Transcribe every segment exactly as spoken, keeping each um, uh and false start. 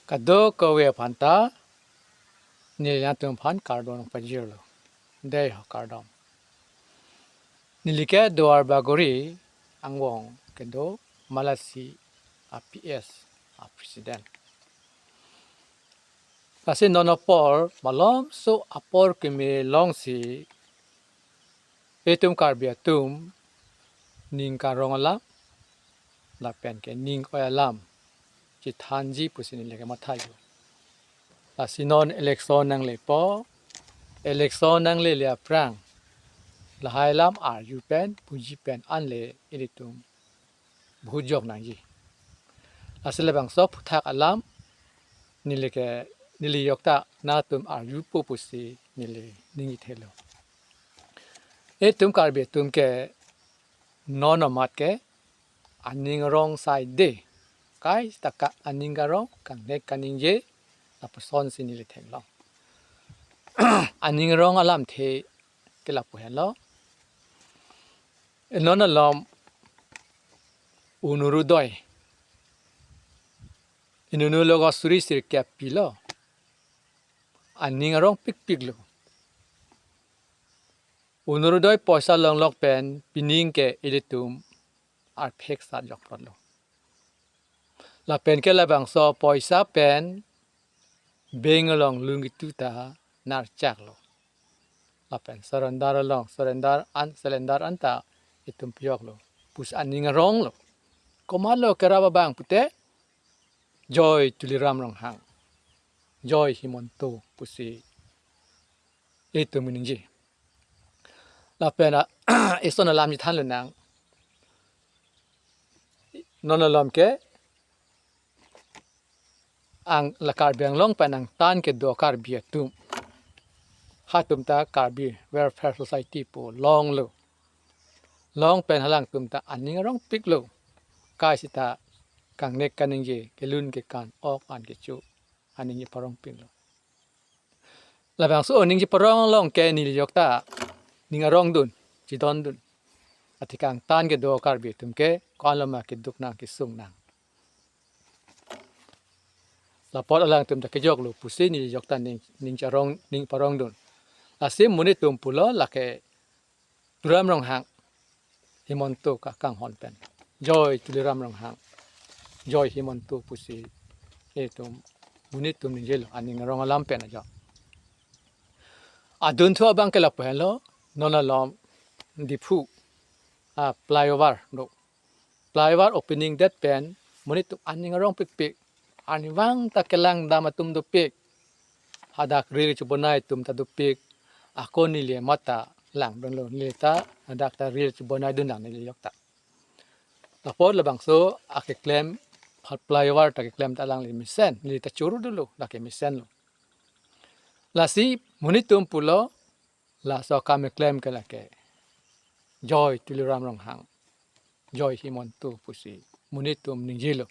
Kadokave aphan ta neli nangtum aphan kardom pajirlo. Dei ho kardom. Neli ke Duar Bagori angbong kedo Malasi a P S a president. Lasi non apor malomso apor keme alongsi itum Karbi atum ning karong alam lapen ke ning oi alam chethanji pusi neli ke mathaji. Lasi non election nanglepo, election nanglele aphrang lahai alam arju pen puji pen anle ilitum vote jok nangji. Lasi labangso aphuthak alam neli ke, neli ajok ta nangtum arjupo pusi neli ningje thelo. Itum Karbi atum ke non amat ke aning arong sai dei. Kaita ka aning karong, kangnek kaningje, lapusonsi neli theklong. Aning arong alamthe ke lapu helo. Non alom Orunodoi, inunu logo suri sirkep pilo. Aning arong pikpiklo. Orunodoi poisa longlok pen pining ke ilitum arphek sat joklo. Lapen ke labangso poisa pen bank along lung itu ta narchaklo. Lapen surrender along, surrender an, surrender anta itum piyoklo. Pusi aning aronglo. Komatlo kerap abang pute, Joy Tuliram Ronghang, Joy Himanta pusi itum ningje. Lapen a, ison alam chethanlo nang. Non alom ke ang la Karbi Anglong pen angtan kedo Karbi atum, hatum ta Karbi Welfare Society pu longlo. Long pen halangtum ta aning arongpiklo. Kaita kangnek kaningje, kelun kekan, ok an kecho, aningje parongpiklo. Labangso aningje parong along ke neli ajok ta ning arongdun, chedondun. Atheke angtan kedo Karbi atum ke ko-an loma keduk nang kesung nang. Lapot alangtum ta kejoklo pusi neli ajok ta ning, ning charong, ning parongdun. Lasi monit atum pulo lake Tuliram Ronghang, Himanta kakanghon pen. Joy Tuliram Ronghang, Joy Himanta pusi itum monit atum ningjelo, aning arong alam pen ajo. Adunthu abang ke lapu helo, non alom Diphu a flyover do. Flyover opening det pen monit atum aning arongpikpik. Arnivang ta kelangdam atum dopik. Hadak ril chebonai atum ta dopik. Ako neli amat ta langdunlo, neli ta hadak ta ril chebonai dun nang neli ajok ta. Lapot labangso akeklem, flyover ta keklem ta alangli mesen, neli ta choro dolo, lake mesenlo. Lasi monit atum pulo, laso akam keklem ke lake Joy Tuliram Ronghang, Joy Himanta pusi monit atum ningjelo.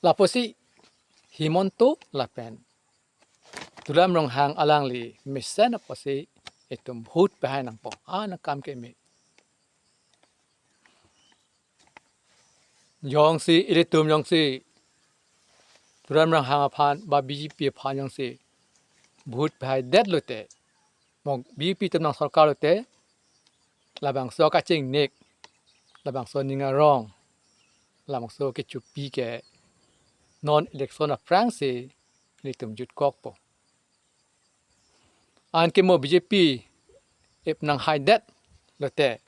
Lapusi Himanta lapen Tuliram Ronghang alangli mesen apotsi itum vote pahai nangpo. An akam keme. Jongsi ilitum jongsi Tuliram Ronghang aphan ba B J P aphan jongsi vote pahai det lote, mo B J P atum nang sorkar lote, labangso kachingnek, labangso ning arong, labangso kechopi ke non election aphrangsi ilitum jutkokpo. Anke mo B J P ip nanghai det lote,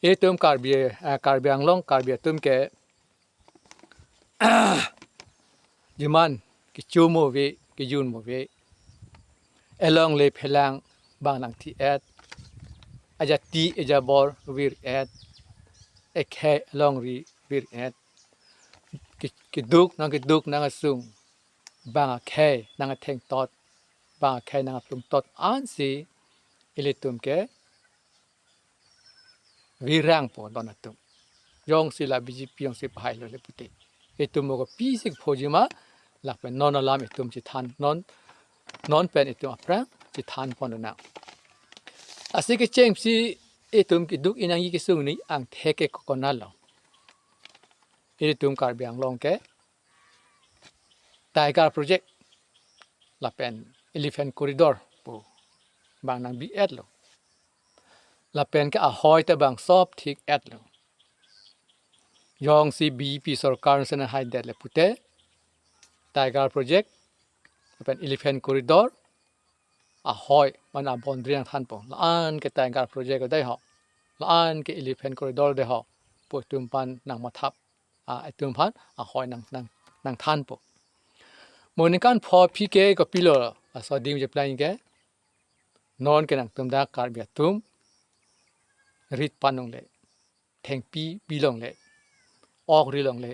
itum Karbi, eh, Karbi Anglong, Karbi atum ke jiman kecho mo ave, kejun mo ave, elongle phelang bang nangthi-et, ajati ajabor vir-et, ekhei alongri vir-et, ke-, keduk nang keduk nang asung, bang akhei nang athengtot, bang akhei nang aplungtot ansi ilitum ke virangpo don atum. Jongsi la B J P jongsi pahailo le pute, itum mo kopi si kephoji ma, lapen non alam itum chethan, non, non pen itum aphrang chethan pon nang. Lasi kechengsi itum keduk inang i kesung ni angthek ke kokonatlo. Itum Karbi Anglong ke Tiger Project lapen Elephant Corridor pu bang nangbi-etlo. Lapen ke ahoi ta bang sop thik-etlo. Jongsi B J P sorkar si nanghaidet le pute Tiger Project lapen Elephant Corridor ahoi mana boundary nangthanpo. La-an ke Tiger Project dei ho, la-an ke Elephant Corridor dei ho pu etum aphan nangmathap, a, etum aphan ahoi nang, nang, nangthanpo. Mo ningkan pho aphi ke kopilo laso adim cheplang ke? Non ke nangtum dak Karbi atum rit pan longle, thengpi bi longle, ok ri longle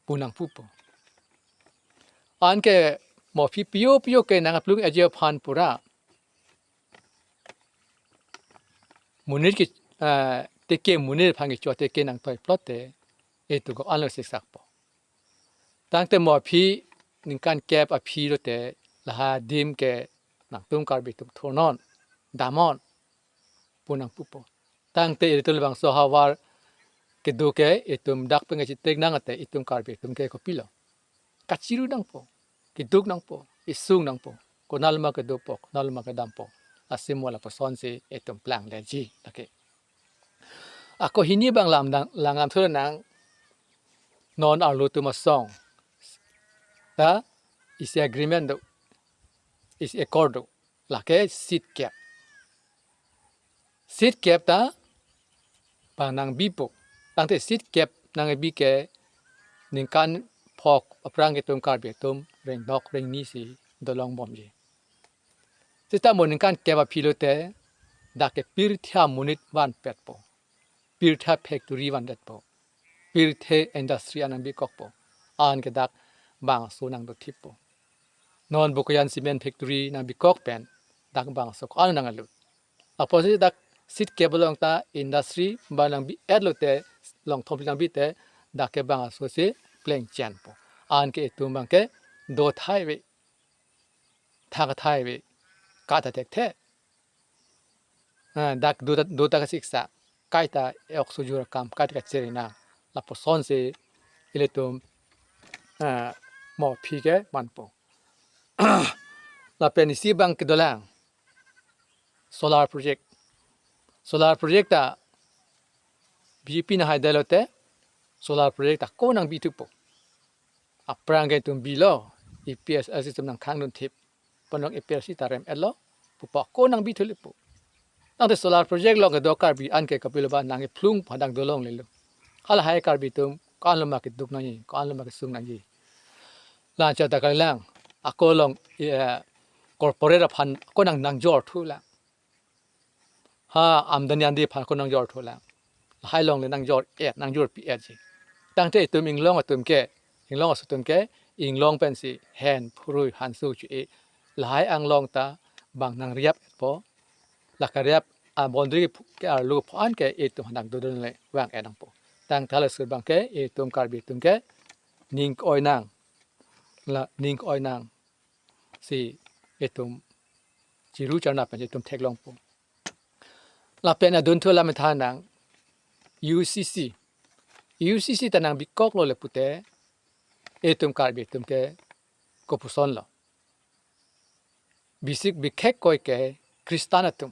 pu nangpupo. Anke mo aphi pio pio ke nangkeplung eji aphan pura monit ke, eh, teke monit aphan kecho teke nangtoi plot te, etum ko-anlo siksakpo. Tangte mo aphi ningkan kep aphi lote lahai adim ke nangtum Karbi atum thurnon, damnon pu nangpupo. Tangte ilitum labangso ahavar kedo ke itum dak pen kachetek nang ate itum Karbi atum ke kopilo? Kachiru nangpo, keduk nangpo, kesung nangpo. Konatlo ma kedopo, konatlo ma kedampo. Lasi mo lapusonsi itum plangleji lake. Ako hini abang lam dang, lang lam thur nang, non arlo atum asong ta isi agreement do, isi accord do, lake seat cap. Seat cap ta bang nangbipo. Tangte seat cap nangbi ke ningkan pho aphrang ke itum Karbi atum reng nok reng ni si dolong bomji. Seta mo ningkan kep aphi lote dak ke pirthe amonit vanpetpo, pirthe factory vanpetpo, pirthe industry an nangbikokpo. Anke dak bangso nangdothippo. Non Bokajan cement factory nangbikok pen dak bangso ko-an nangalut. Apotsi dak seat cap along ta industry ba nangbi-et lote, longthom nangbi te, dak ke bangso si plengchenpo. Anke itum abang ke dothai ave, thakthai ave, kata thekthe. Ah, dak do ta, do ta kasiksa, kaita e-ok sojur akam, kaita kachiri nang. Lapusonsi ilitum, ah, mo aphi ke manpo. Lapen isi abang kedolang solar project. Solar project ta B J P nanghaidet lote solar project ta ko nangbithupo? Aphrang ke itum bilo, A P H L C atum nangkhangdunthip. Ponlong A P H L C ta rem-etlo pupo, ko nangbithulepo? Tangte solar project along kedo Karbi an ke kopilo ba nangkephlung padang dolonglelo. Halahai Karbi atum ko-anlo ma keduk nangji, ko-anlo ma kesung nangji. Lanchot ta kalilang, ako along, eh, corporate aphan ko nang nangjorthulang. Ha, amdani andi aphan ko nangjorthulang. Lahai alongle nangjor-et, nangjorpi-etji. Tangte itum inglong atum ke, inglong aso atum ke, inglong pensi hen phurui hanso chu-e. Lahai anglong ta bang nangriap-etpo. La kariap a-boundary ke arlo pho-an ke itum hanang dodon le vang-et nangpo. Tangte hala sur abang ke itum Karbi atum ke ning ke-oi nang, la ning ke-oi nang si itum chiru charna pen itum theklongpo. Lapen adunthu alam than nang U C C. U C C ta nangbikoklo le pute itum Karbi atum ke kopusonlo? Bisik bikhek koi ke Christian atum.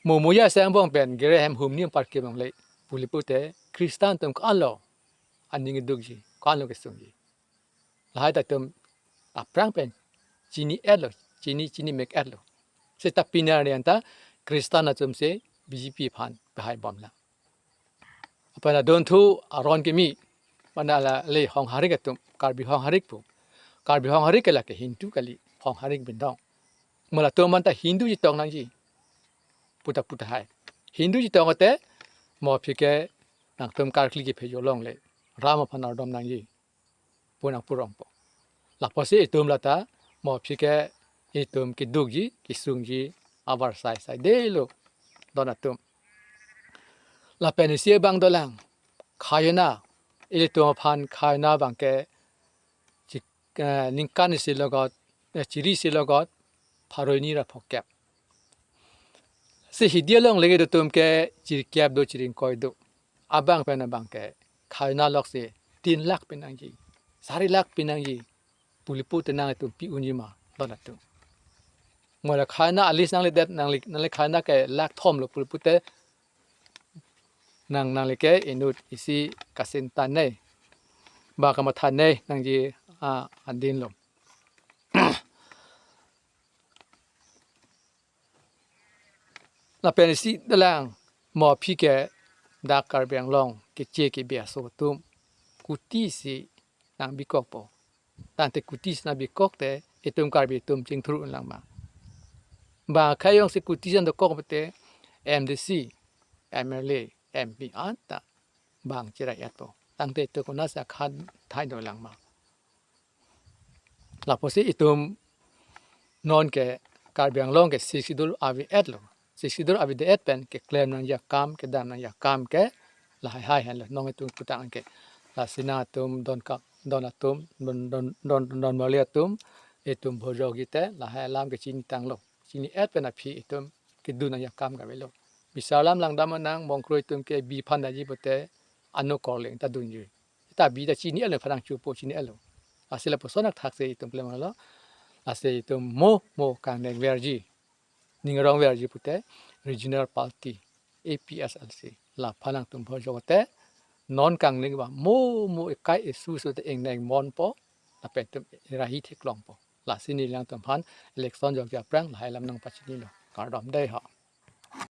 Mo moya sang bong pen gere hem humni parke bong le puli pute Christian atum ko-anlo aning kedukji, ko-anlo kesungji. Lahai ta itum aphrang pen chini-etlo, chini, chini mek-etlo. Seta pini arni anta Christian atum si B J P aphan pehai bomlang. Apot adunthu aron kimi, mana la le Hong Harik atum, Karbi Hong Harik pu. Karbi Hong Harik ke lake Hindu kali, Hong Harik bindong. Mo latum anta Hindu chetong nangji puta puta hai. Hindu chetong ate mo aphi ke nangtum karkli kephejo longle, Ram aphan ardom nangji pu nangpurongpo. Lapusi itum lata mo aphi ke itum kedukji, kesungji avarsai saidelo don atum. Lapen isi abang dolang, khajana, ilitum aphan khajana abang ke chi-, eh, ningkan isi logot, eh, chiri isi logot pharo hini ra phokep. Si hidi along legi do atum ke chirikep do, chiri ingkoi do. Abang pen abang ke khajana lok si Tin lakh pinangji, sari lakh pinangji, pu le pute nangtum pi unji ma, don atum. Mo la khaina a list nanglidet, nangli, nangli khaina ke lakh thom lo pu le pute, nang, nangli ke inut isi kasinta nei, ba kamatha nei nangji, a, adin lo. Lapen isi dolang, mo aphi ke dak Karbi Anglong keche kebi aso atum kuti si nangbikokpo. Tangte kuti si nangbikok te itum Karbi atum chingthur unlang ma? Ba khayong si kuti si nangdokok pute M D C, M L A, M P anta bang cherai-etpo. Tangte itum konat si akhan thai dolang ma? Lapusi itum non ke Karbi Anglong ke Sixth Schedule ave-et lo. Sixth Schedule avedet pen keklem nangji akam, kedam nangji akam ke lahai hai henlo, non itum putang ke. Lasi nangtum don ka, don atum, don, don, don, don mali atum, itum bhojok ji te lahai alam ke chinitanglo. Chini-et pen aphi itum kedun nangji akam ke avelo. Bisar alam langdam nang, mongkro itum ke bi phan daji pute ano korling ta dunji. Ta bi ta chini-etlo, pherangke chupo chini-etlo. Lasi lapuson athak si itum klemlo. Lasi itum mo mo kangdeng verji, ning arong verji pute regional party A P H L C, laphan nangtum bhojok te non kangdeng ba mo mo ekai esu su te ingneng monpo, lapen itum rahi theklongpo. Lasi neli nangtumphan election jokji aphrang lahai alam nangpachinilo. Kardom dei ho.